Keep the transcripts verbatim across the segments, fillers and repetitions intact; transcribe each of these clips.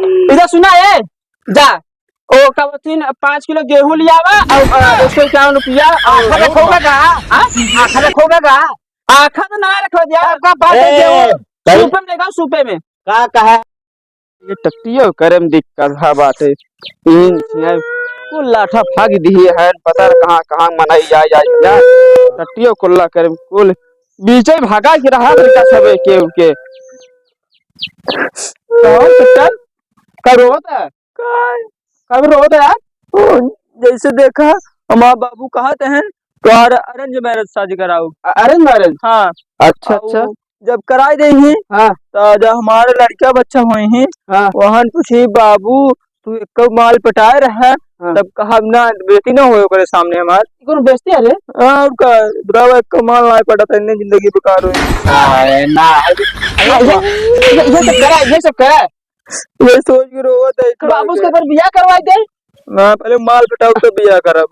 इधर सुना है, जा, ओ, का बोलथिन, पाँच किलो गेहूं लियावा और, अ, एक सौ इक्यावन रुपया और आखा रखोगा का? हाँ? आखा रखोगा का? आखा तो ना रखो दिया। आपका बात है ए, गेहूं। सही। सूपे में लेगा, सूपे में। का कहा? ये टट्टियो करे में दिक्कत हा बाटे। इन छिया कुल लाठा फाग दिए हैं, पता न कहाँ, कहाँ मनाई जाए, जाए, जाए। टट्टियो कुल्ला करे में कुल बीचे भागा के रहा तरीका सबे के उके। कहो टट्टर, का रोवत है? का? का रोवत है यार? ओ, जैसे देखा, हमार बाबू कहत हैं, तोहार arrange marriage शादी कराऊ। अ-, arrange marriage? हाँ। अच्छा, अच्छा। जब कराई देही, हाँ। तो जब हमारे लड़का बच्चा होई ही, हाँ। वहन पूछी, "बाबू, तू एक माल पटाए रहा?" हाँ। तब कहा, "ना, बेटी ना होए ओकरे सामने हमार।" कौन बेइज्जती है रे? हाँ, और का, बताओ, एक माल ना पटा, तो इतनी जिंदगी बेकार हुई। अरे ना, ये, ये, ये सब करा, ये सब करा। ये सोच के रोवत है, तो बाबू से कर बियाह करवाई दे। ना, पहले माल पटाओ, तो बियाह करब।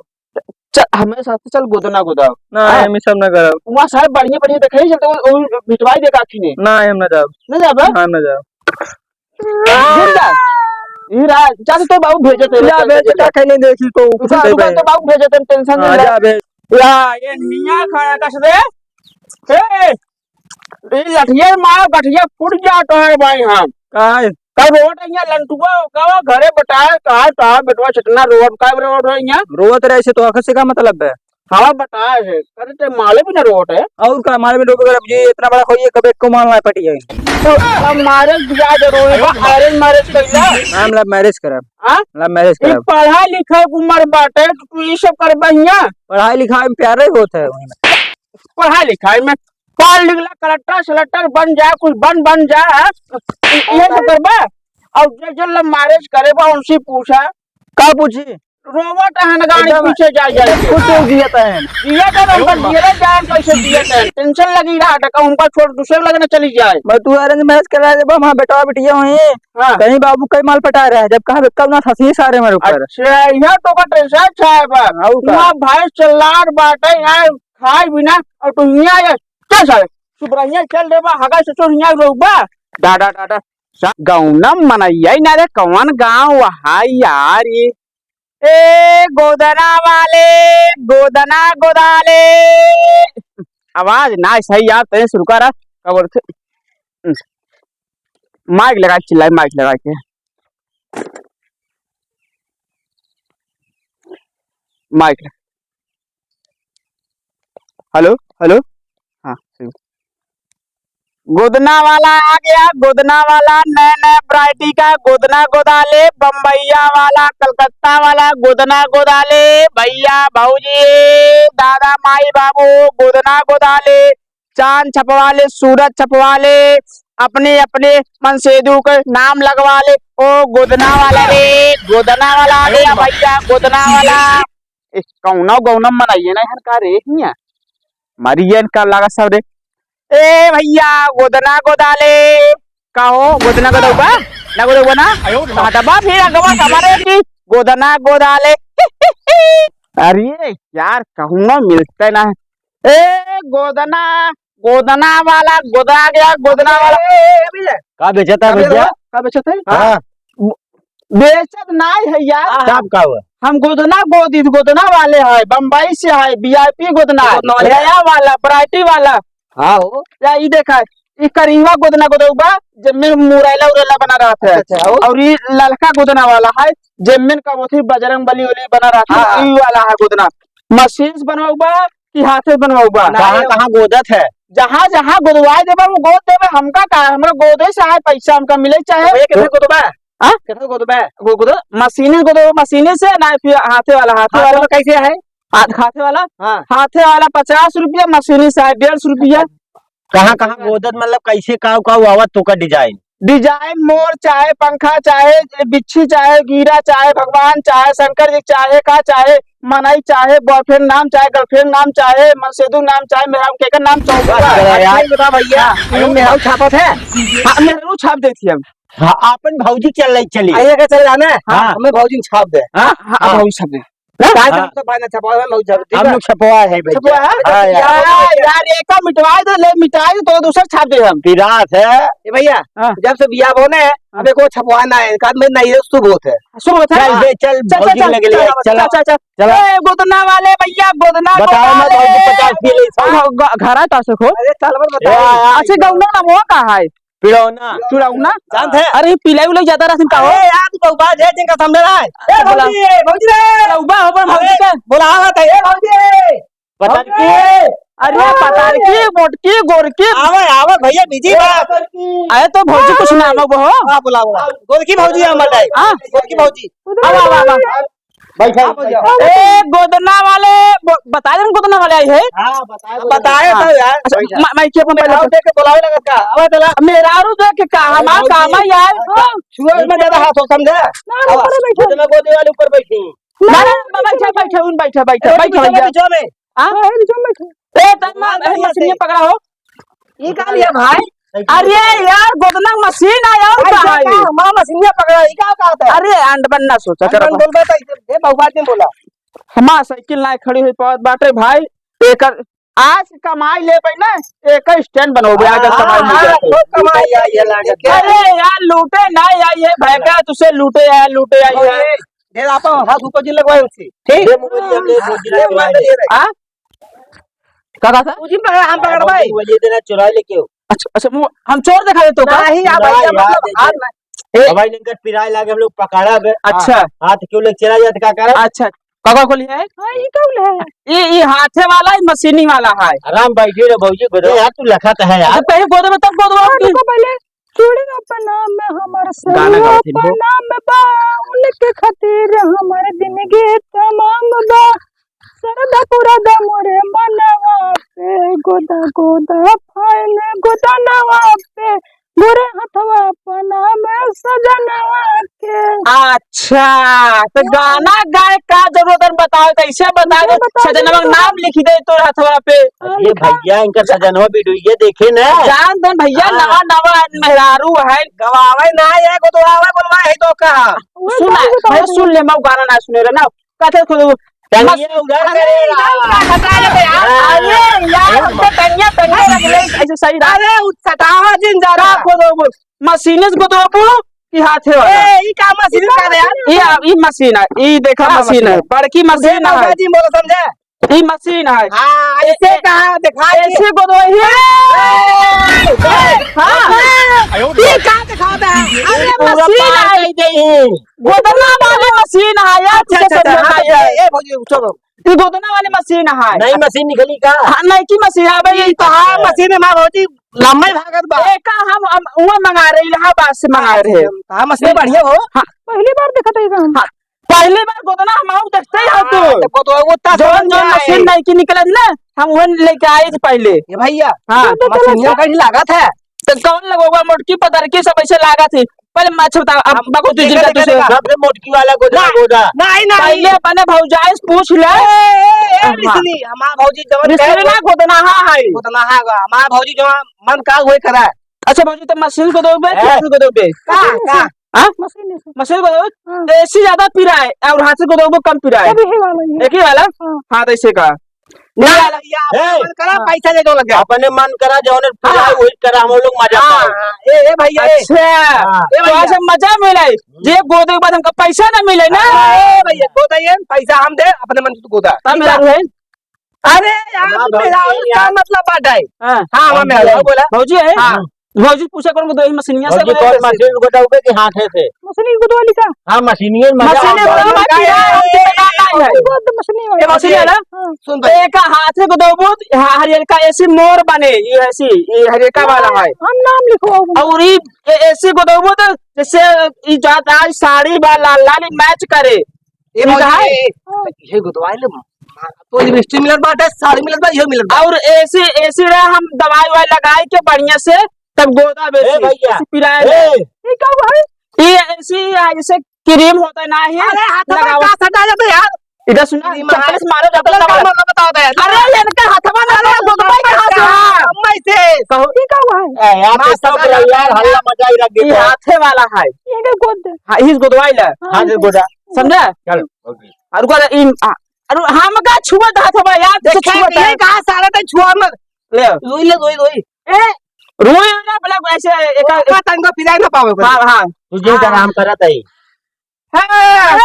चल, हमें साथ चल, गोदना गोदाओ। ना, हाँ। हम ई सब ना करब। वहाँ साहब बढ़िया, बढ़िया देखे ही चलते, वो, वो मिटवाई देगा आखिर ने। ना, हम ना जाब। नहीं जाब? हाँ, ना जाब। घूम जा। ये रहा, जा तो बाबू भेजे थे, जा, चल, भेज, चल, जा। का कहीं नहीं देखी तो, तू कुछ का, नहीं तू का पाए। तो बाबू भेजे थे, tension हाँ, नहीं ले। जा, भेज। या, ये निया खड़ा कस दे। ए, ई लठिया मार, गठिया फूट जा तोहर भाई हम। काहे? कब रोड है यहाँ लंटुआ, कब घरे बताए, कहा, कहा बेटवा छिटना रोड, कब रोड है यहाँ? रोवत रहे से तो आखिर से का मतलब है? हाँ, बताए है। अरे, ते माले भी ना रोड है। और का, माले भी रोड वगैरह, ये इतना बड़ा कोई है, कभी एक को माल ना पटी है। तो अब marriage बियाह जरूरी बा, arrange marriage कैला? हम love marriage करब। हाँ? Love marriage ई करब। पढ़ा लिखा के उम्र बाटे, तो तू ई सब करबा यहाँ? पढ़ाई लिखाई में प्यारे होत है वहीं। पढ़ाई लिखाई में पढ़ लिख ला, कलेक्टर सलेक्टर बन जा, कुछ बन, बन जा, हाँ? इ-, इहे सब करबा? और जे, जे love marriage करे बा, उनसे पूछा। का पूछी? रोवत हन गाड़ी एकदम पीछे जाए, जाए के। खुद से जियत हन। जियत हन, उनका जियत जान कैसे जियत हन। Tension लगी रहा, टका उनका छोड़ दूसरे लगने चली जाए। मैं तू arrange marriage करा दे, बा, हमार बेटवा बिटिया हुई। हाँ। कहीं बाबू कई माल पटा रहा है, जब कहा कब ना फंसी सारे मेरे ऊपर। अच्छा, यह तो का tension अच्छा है बा। हाँ, का? वहाँ भाई चल्लार बाटे, यहाँ खाए बिना, और तू हियाँ आया, चल सारे, सुबरहिया चल रे बा, हगा ससुर हियाँ रोबा। डाडा, डाडा, सा-, गौना मनैया ही ना रे, कौन गाँव है यार ये? ए, गोदना वाले, गोदना गोदाले। आवाज ना सही यार, तैं शुरू कर, का बोलते? माइक लगा के चिल्लाए, माइक लगा के। माइक लगा। हेलो, हेलो। हाँ, ठीक। गोदना वाला आ गया, गोदना वाला, नए नए variety का गोदना गोदाले, बम्बैया वाला, कलकत्ता वाला गोदना गोदाले, भैया, भौजी, दादा, माई, बाबू, गोदना गोदाले, चांद छपवा ले, सूरज छपवा ले, अपने अपने मनसेदू के नाम लगवा ले। ओ गोदना वाला रे, गोदना वाला आ गया भैया, गोदना वाला। ए, कौनो गौना मनइये ना हन का रे हियाँ? मरियन का लागा सब रे। ए भैया, गोदना गोदाले। का हो, गोदना गोदौबा? ना गोदौबा ना? हटबा फिर अगवा हमारे की गोदना गोदाले। अरे यार, कहूँ ना मिलते ना। ए गोदना, गोदना वाला गोदा गया, गोदना वाला। ए, ए, ए, भैया। का बेचत है का भैया? बेचत है? का बेचत है? हाँ। हाँ। बेचत नाई है यार। हाँ, हाँ। तब का हुआ? हम गोदना गोदी, गोदना वाले हैं, बम्बई से है, VIP गोदना, गोदना वाले। नया वाला, variety वाला। हाँ हो। या ई देखा, ई करिहवा गोदना गोदौबा, जेमे मुरैला उरैला बना रहत है। अच्छा, अच्छा, हो। और ई ललका गोदना वाला है, जेमे का बोथी बजरंग बली उली बना रहत है, हाँ, हाँ। ई वाला है गोदना। मशीन से बनवाउबा कि हाथे से बनवाउबा? ना, कहाँ, ये कहाँ गोदत है? जहाँ, जहाँ गोदवाए देबा, वो गोद देबे। हमका का, हमरा गोदे से आए पैसा, हमका मिले चाहे। भैया, कितना गोदबा? हाँ? कितना गोदबा? गो-, गोदो, मशीनी से गोदो, मशीनी से ना, फिर हाथे वाला, हाथे हाथे वाला। वाला कैसे है? हाथ, हाथे वाला? हाँ। हाथे वाला पचास रुपया, मशीनी से है डेढ़ सौ रुपया। कहाँ, कहाँ गोदत, मतलब कैसे, काऊ, काऊ आवत तो का design? Design मोर चाहे पंखा, चाहे बिच्छी, चाहे गिरा, चाहे भगवान, चाहे शंकर जी, चाहे का, चाहे मनई, चाहे boyfriend नाम, चाहे girlfriend नाम, चाहे मनसेदू नाम, चाहे मेहरारू केकर नाम, चौबीस। अरे यार। अच्छा, ये बता भैया, हाँ। ये मेहरारू छापत है? हाँ, मेहरारू छाप देती है। हाँ, आपन भौजी चल रही, चली। आइए के चल जाना है? हाँ। हमें भौजी छाप दे। हाँ? हाँ, हाँ। भौजी छाप दे। ना? काहे से हाँ। हम सब भाई ना छपवावे, बहुत जरूरी हम बा। लोग छपवा है भैया। छपवा है? हाँ यार। हाँ यार, एक का मिटवाए दे, ले मिटाए दे, तो दूसर छाप दे हम। पिरात है। ए भैया, हाँ। जब से बियाह होने, हाँ। अब एको छपवा ना है, एक आदमी नहीं है, शुभ होत है। शुभ होत है? चल बे, चल, चल, भौजी चल, लगे ले, चल, चल। चल, चल, चल। चला। ए, गोदना वाले भैया, गोदना बताओ ना वाले। भौजी, पचास किलो ई सब। हाँ, घ-, घर है तो से खोल। अरे, चल, बन ए, बताओ। आ, आ, अच्छा, ई गौना ना मोह का है? पिड़ौना। पिड़ौना? जानत है? अरे, पिलाई उलाई ज्यादा रहसिन का हो? अरे, यार, तू बहुबा जे जिनका समझ रहा है। ए, बोला। भौजी, ए, भौजी रे। पिड़ौबा हो, पर भौजी अरे, का? बोलावत है, ए, भौजी। पतरकी। अरे, पतरकी, मोटकी, गोरकी। आवे, आवे, भैया, busy बा। अरे, तो भौजी कुछ नाम हो, हाँ, बोला, बोला। गोरकी भौजी है हमारे। हाँ। गोरकी भौजी। आवा, आवा, आवा। बैठा, हाँ, बैठा। ए, गोदना वाले, ब-, बताए दे, गोदना वाले आई है। हाँ, बताए, बताए हाँ। तो यार। अच्छा, बैठा। म-, मैं के अपन बैठा, पहले देख के बुलावे लगत का? आवा, चला। मेहरारू देख के का, अरे, हमार भौजी, काम है यार। हाँ। छुआ में ज्यादा हाथ हो, समझा? ना, आवा। ऊपर बैठा। गोदना गोदे वाले ऊपर बैठी। ना, ना, ना, बैठा, बैठा, उन बैठा, बैठा, ए, बैठा, बीचवा में, भैया। बीचवा में। हाँ? हाँ, बीचवा में बैठा। ए, तब मार, मार, अरे, भैया मशीन से। पकड़ा हो। ये का लिया भाई? अरे यार, गोदना मशीन आया और भाई, का का है? माँ मशीनिया पकड़ा, ये का कहता है? अरे, अंड बनना सोचा, अंड चलो बन भाई। बोल बा, तो ये बहु बात नहीं बोला। हमार साइकिल ना खड़ी हुई पावत बाटे भाई, एकर आज कमाई ले भाई ना, एक स्टैंड बनोगे, अगर हाँ, कमाई मिल हाँ, जाए तो। बहुत कमाई है, ये लागत है। अरे यार, लूटे ना आई है, भाई का तुझसे लूटे आया, लूटे आई है। अरे, ढेर आप हाथ ऊपर जी लगवाए उससे, ठीक? ये मोबाइल हम ले, हाँ, मोबाइल ये ले। मोबाइल ले रहे। हाँ? का कहा था? तुझी पकड़ा, हम पकड़ भाई। मोबाइल ये देना, चुरा लेके हो। अच्छा, अच्छा, वो हम चोर दिखा देते हो का? नहीं, आप नहीं, भैया, यार, मतलब, देखिए। आप ना ए। अब भाई इनकर पिराए लागे, हम लोग पकड़ा गए। अच्छा। हाँ, हाथ क्यों लेके चला जाते, का करे? अच्छा, काका को लिया है? हाँ, ये कौन है? ये, ये हाथे वाला है, मशीनी वाला है। आराम बैठे रहो भौजी, गोदो। ए यार, तू लखा तो है यार। अच्छा, पहले गोदो में, तब गोदो में हाँ, उठे। रुको पहले। चूड़ी अपना में हमार गाना सरू गाओ, अपना में बा, उनके खातिर हमार जिंदगी तमाम बा। सरदा पुरदा मोरे मनवा पे, गोदा गोदा फाइल गोदनवा पे, गोरे हथवा पना में सजनवा के। अच्छा, तो गाना गाए का जरूरत है, बताओ, कैसे बताओ? कैसे बताओ? सजनवा के नाम लिख दे तोर हथवा पे। अरे भैया, इनका सजनवा वीडियो देखे ना। जान दे भैया, हाँ। नवा नवा मेहरारू है। गवावे ना, ये गोदवावे बोलवा है तो कहा। सुन, भाई, सुन ले, मैं गाना ना सुने रहे ना। कथे खुद टंगिया मस-, उधर अरे, करे यार, रहा। का हटा लेते यार। हाँ। अरे यार, हमको टंगिया, टंगिया रख ले, ऐसे सही रहा। अरे, उ सटावा जिन जा रहा। का गोदोबू? मशीन से गोदोबू कि हाथे वाला? ए, ई का मशीन का रे यार? ई, ई मशीन है, ई देखा का मशीन है, मशीन? बड़की मशीन है। बाबा जी बोलो समझे? ई मशीन है। हाँ, ऐसे ए-, कहा, दिखा के। ऐसे गोदोही। ए, ए, हाँ। ए, ई का दिखाता है? अरे, पूरा मशीन पार है। कर दे। गोदना वाली मशीन है यार, अच्छा, तुझे अच्छा, अच्छा, समझ हाँ, में आया? ए, ए, भौजी, चलो। ई गोदना वाली मशीन है। नई मशीन निकली का? हाँ, नई की मशीन है भाई, ई तो हाँ, अच्छा। मशीन है, माँ भौजी, लम्बा ही भागत बा। ए, का हम, हम वो मंगा रहे, इलाहाबाद से मंगा रहे। हाँ, मशीन बढ़िया हो। हाँ। पहली बार देखत है हम। हाँ, पहली बार गोदना हम आऊ देखते ही हो तू। हाँ, तो गोदवा वो ता जौन, समझ में जौन आए। मशीन नई की निकलत ना, हम वो लेके आए थे पहले। ये भैया, हाँ। मशीनिया कहीं लागत है। तो कौन लगोगा, मोटकी पतरकी सब ऐसे लागा थी। पहले मैं अच्छा बता, अब हम बको तू देखा, जिनका देखा, दूसरे देखा। सबसे मोटकी वाला गोदना ना, गोदा। नहीं, नहीं। पहले अपने भौजाई से पूछ ले। ए, ए, ए, हाँ। रिश्तेदार, हमार भौजी जवन रिश्तेदार कहे ना, गोदना हाँ है। गोदना हाँ गा, हमार भौजी जवन मन का हुए करा। अच्छा भौजी, तो मशीन को दोगे, ए। मशीन को दोगे? का, का? हाँ? मशीन से। मशीन को दोगे? हाँ। तो ऐसी ज्यादा पिराए और हाथ से को दोगे कम पिराए। सब यही वाला ही है। एक ही वाला? हाँ। हाँ, तो ऐसे का। ना, भैया, ए! मन करा, हाँ। पैसा दे दो लगे। अपने मन करा, जौने हाँ। पिराए, वही करा, हम लोग मजा हाँ, पाओ। हाँ। ए, ए, भैया, ए। अच्छा। हाँ। ए, तो भैया। आज हम मजा मिले, जे गोदे के बाद हमका पैसा ना मिले ना। हाँ, ए, भैया, गोदे ये, पैसा हम दे, अपने मन से गोदा। तब ठीक मेरा है? है? अरे यार, हमार तू भौजी मेरा है उसका यार। मतलब बात है। हाँ। हाँ, हमार हम मेरा भौजी है। बोला। भौजी है? हाँ। भौजी पूछा कौन गोदे मशीनिया से भौजी गोदे कौन कैसे? मशीन गोदाओगे कि हाथे से? मशीन गोदवा लिखा। हाँ, मशीनिये में मजा मशीन आता है। गोदवा लिखा है, हम तो बता रहे हैं। गोद मशीन वाला। ये मशीन है ना? हाँ। सुन तो भाई। एक हाथ से गोदवा बहुत, हाँ, हरियर का ऐसी मोर बने, ये ऐसी, ये हरियर का वाला है। हम नाम लिखवाओ। और ये, ये ऐसी गोदवा बहुत, जैसे ये जात आज साड़ी बा लाल लाल मैच करे। ये ये भौजी, कहा है? ये, ये गोदवाई ले, तो लिपस्टिक मिलत बाटे, साड़ी मिलत बा, इहो मिलत बा। और ऐसी, ऐसी रहा हम दवाई वाई लगाई के बढ़िया से, तब गोदा बेसी, ए भैया, ऐसी पिराए ए। ना। ये का हुआ है? ये ऐसी, ऐसे क्रीम होता है ना, ये अरे, हाथ में लगाओ। का सटा जाता है यार? इधर सुना, क्रीम चप्पल है। से मारो, चप्पल चप्पल से का मारो। मतलब बताओ तो यार। अरे, इनका हथवा ना अरे, लगे, गोदवाई कहाँ से है? अम्मा इसे। कहो। ये का हुआ है? ए, आप माँ तो सब सटा रहो यार, जाता है। हल्ला मचाई रख ये देते हो। हाथे वाला है। ये गोद। हाँ, इस गोदवाई ला। हाँ, हाँ, ये गोदा। समझा? चलो, ओके। अरे रुका रे, इन, आ, अरे हमका छुआ था, था यार, तुसे देखा छुआ था। ये कहा साला तो छुआ मत। ले। रोई ले, रोई, रोई। ए, रोई ना, बोला ऐसे एक ओका तंग पिराए ना पावे, हाँ, हाँ। तू जिन का हाँ। नाम करत है। हाँ।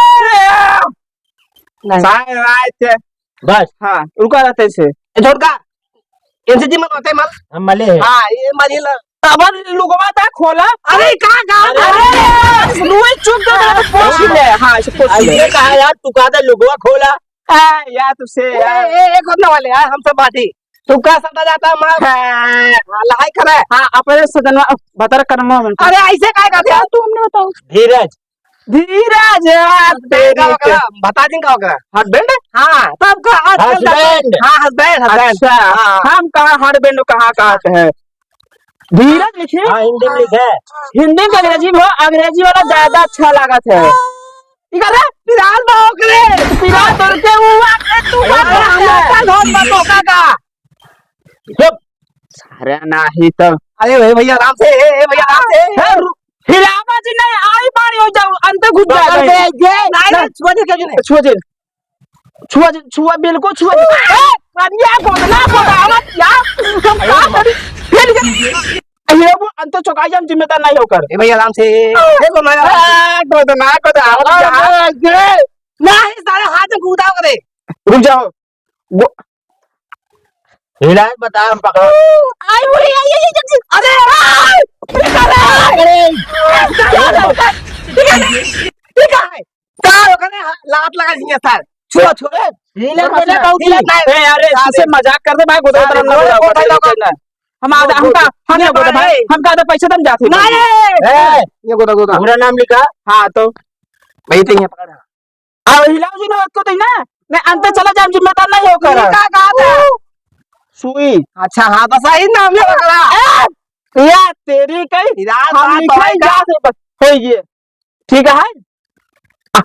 नहीं। सारे रात से। बस। हाँ, रुका रहते से। ए, छोटका, इनसे जी मत होते मल। हम मले हैं। हाँ, ये मरी ला। तब लुगवा था खोला। अरे, का, का, अरे, का? अरे, रुई चुप कर, अरे, पोछ ले। हाँ, इसे पोछ ले। ऐसे कहा यार, तू कहा था लुगवा खोला। हाँ, यार, तुसे, ए, यार। ए, ए, कोतना वाले, यार, हम सब बाटी। तू का समझा जाता, मार। हाँ। हाँ, लहाई करे। हाँ, अपने सदनवा, बतर करमवा में। अरे, ऐसे काय करते हो? तू हमने बताओ। धीरज, धीरज, यार, हस्बैंड का तेरी ओकरा, के। बता दिन का ओकरा। हस्बैंड? हाँ, तब का आजकल का हस्बैंड। हाँ, हस्बैंड, हस्बैंड। अच्छा, हाँ। हम कहाँ हस्बैंड कहाँ कहते हैं? धीरज लिखे? हाँ, हिंदी में लिखे। हिंदी में, अंग्रेजी में, अंग्रेजी वाला ज्यादा अच्छा लागत है। ई कर रे, पिराल बा ओकरे। पिराल तोर के हुआ, तू अरे, बात अरे, कर। अरे, धोन बा धोखा का। चुप। सारे नाही तो। अरे, ए भैया, आराम से, ए, ए भैया, आराम से। ए, रु-, हिलावा जी नहीं, आई बारी हो जाऊ, अंदर घुस जाए पकड़ भाई। दे, ये। नहीं, नहीं, छुआ दे, क्या नहीं? छुआ दे। छुआ दे, छुआ, बिल्कुल छुआ दे। ए, करिया, गोदना, गोदावत, यार, हम का करी? फिर ये, हिलावा, अंदर चौकाई, हम जिम्मेदार नहीं होकर। ए भैया, आराम से। ए, गोदना, गोदना, गोदावत, यार। नहीं, सारे हाथ में कूदा करे। रुक जाओ। गो-, हिलाए बता, हम पकड़ो। आई, उड़ी, आई, आई, आई, जल्दी। अरे, आई, अरे, अरे, ठीक है, ठीक है। का ओकरे हा-, लात लगा दिया सर। छुआ, छुआ। हिलत नहीं, बहुत हिलत नहीं। ए, अरे, इससे मजाक करते भाई, गोदा अरे, उतरम ना गोदा, गोदा, गोदा, गोदा। गोदा। हम आधा, हमका, हम ये गोदा भाई, भाई। हमका आधा पैसा दम जाते नहीं। भाई। ए, ये गोदा, गोदा। हमरा नाम लिखा? हाँ, तो। भाई, तो ये पकड़। अब हिलाओ जी ना, को तो ना, मैं अंत चला जाम, जिम्मेदार नहीं होकर। ये का कहा था? सुई। अच्छा, हाँ, बस यही नाम है ओकरा। ए, या तेरी कई, इधर हम बात लिखाई बढ़ेगा। जात है, बस, हो ये। ठीक है? आ,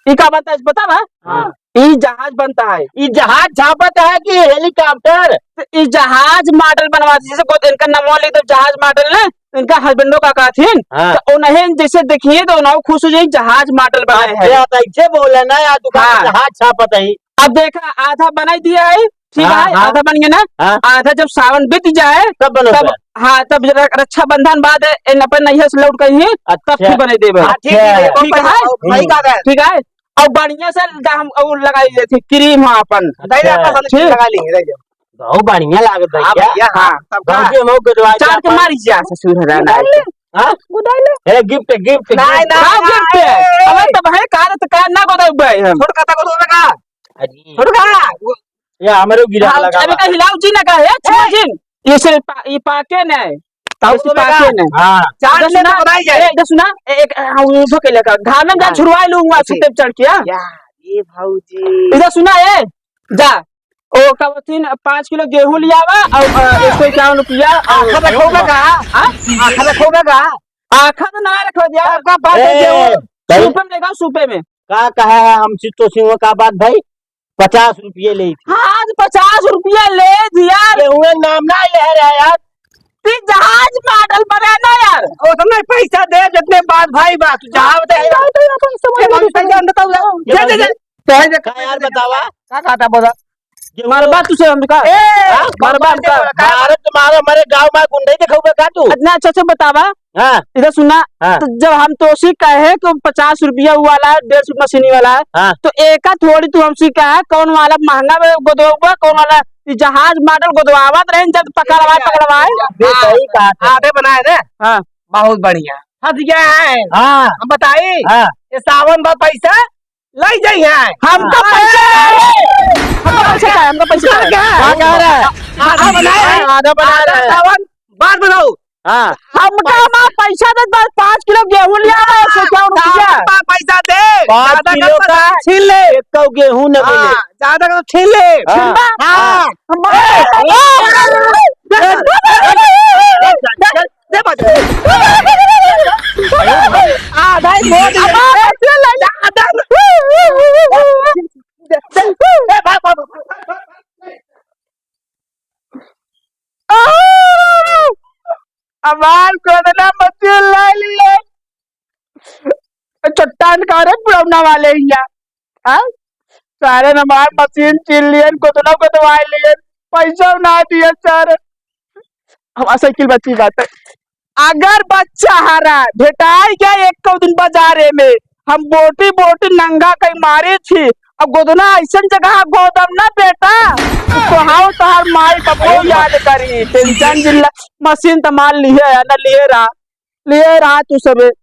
ई का बनता है, पता बा? हाँ। ई जहाज बनता है। ई जहाज झापत है कि हेलीकॉप्टर? तो ई जहाज मॉडल बनवा दे, जैसे को इनका नाम लिख दो, जहाज मॉडल ना, इनका हस्बैंडो का कहथिन, हाँ। तो उन्हें जैसे देखिए तो उन्हें खुश हो जाए, जहाज मॉडल बनाए हैं। अच्छा, तो ऐसे बोले ना यार, दुकान हाँ। जहाज छापत है। अब देखा, आधा बनाई दिया है, ठीक हाँ, है, हाँ। आधा बन गया ना, हाँ। आधा जब सावन बीत जाए, तब बनो तब, सर। हाँ, तब जरा रक्षाबंधन बाद इन अपन नैहर से लौट के ही, तब अच्छा। फिर बनाई देबे। हाँ, ठीक है, ठीक है। ठीक है? भाई का है? ठीक है? और बढ़िया से हम और लगाई देते क्रीम, हाँ, अपन। दे दे, अच्छा। अपन ठीक। लगा लेंगे, दे दे। बहुत बढ़िया लागत है हाँ, क्या? भैया, हाँ, हाँ। सबका। बाबूजी, हम लोग के दुआ चाट के मारी जा, ससुर है, ना। हाँ? गुदाई ले। ए, गिफ्ट, गिफ्ट, नहीं, गिफ्ट। नहीं, का गिफ्ट है? नहीं। अबे, तब है, का रे, तो का ना गुदाई बे हम? छोटका, तक गुदाई का? अरे। छोटका। ये हमरो गिरा हाँ, लगा अबे, बा। का हिलाओ जी ना का है? छुआ ए। जिन। ये सिर्फ पा-, ये पाके नहीं। ताऊ ऐसे तो बेटा। पाके नहीं। हाँ। चाट इधर ले सुना, तो बनाई जाए। ए, इधर सुना, ए, एक, आ, वो उठो के लेकर। घाम में जा हाँ। छुड़वा लूंगा, ऐसे। सुते पे चढ़ के, हाँ? या, ये भौजी। इधर सुना, ए, जा। ओ, का बोलतीन, पाँच किलो गेहूं लियावा और, अ, एक सौ इक्यावन रुपया और आखा रखोगा का? हाँ? आखा रखोगा का? आखा तो ना रखो दिया। आपका बात है ए, गेहूं। भाई। सूपे में लेगा, सूपे में। का कहा है हमसे तो सिंह का बात भाई? पचास रुपये ले थी। आज पचास रुपया ले दिया। ये हुए नाम ना ले रहा यार। ती जहाज मॉडल बना ना यार। उतने पैसा दे जितने बात भाई बात। जहाज दे। जाओ तो अपन समझ ये लो। पैसा अंदर तो ले। दे, दे, दे। कहे दे। का यार बतावा? का कहता बोला? मरबा तुसे हम का? ए, हाँ? मरबा हम का? मारो तुम्हारा, हमारे गांव में गुंडे दिखाऊंगा का तू? इतना अच्छा से बतावा। हाँ। इधर सुना, हाँ। तो जब हम तोसी कहे कि पचास रुपया वाला, डेढ़ सौ मशीनी वाला, हाँ। तो एका थोड़ी तू हमसे कहा, कौन वाला महंगा में गोदवा, कौन वाला, ई जहाज मॉडल गोदवावत रहे, जब पकड़वाए, पकड़वाए। ये सही कहा था। आधे बनाए रे। हाँ। बहुत बढ़िया। हंस गया है। हाँ। हम बताई? हाँ। ये सावन भर पैसा लई जाई है। हमका हाँ। पैसा चाहे, हमका पैसा चाहे, हमका पैसा चाहे। क्या? क्या कह रहा है? आधा बनाए हैं। आधा बना रहा है। आधा सावन बाद बनाओ। हाँ। हमका माँ पैसा दे, बस पाँच किलो गेहूं लिया, हाँ, सौ रुपया। सावन भर पैसा दे। पाँच ज्यादा किलो कर का छीन ले। एक तो गेहूं न हाँ, मिले। ज्यादा कर छीन ले। हाँ। छीन बा? हाँ। हाँ। दे बस। आधा ही मोड़ दिया। अब आप ऐसे ले ले। आधा। ए, भाग, भाग, भाग, भाग। हमार गोदना मशीन ले लिए। टन करे पुरौना वाले हिया। हाँ? सारे हमार मशीन छीन लियन, गोदना गोदवाए लियन, पैसा ना दिए सारे। हमार साइकिल बची बात है। अगर बच्चा हरा भेटाई गया एक दो दिन बाजारे में, हम बोटी बोटी नंगा कहीं मारी थी, अब गोदना ऐसन जगह गोदम ना बेटा, तो हाउ तोहार माई बापो याद करी। टेंशन जिल्ला, मशीन तो मार लिए है ना, लिए रहा, लिए रहा तू सबे।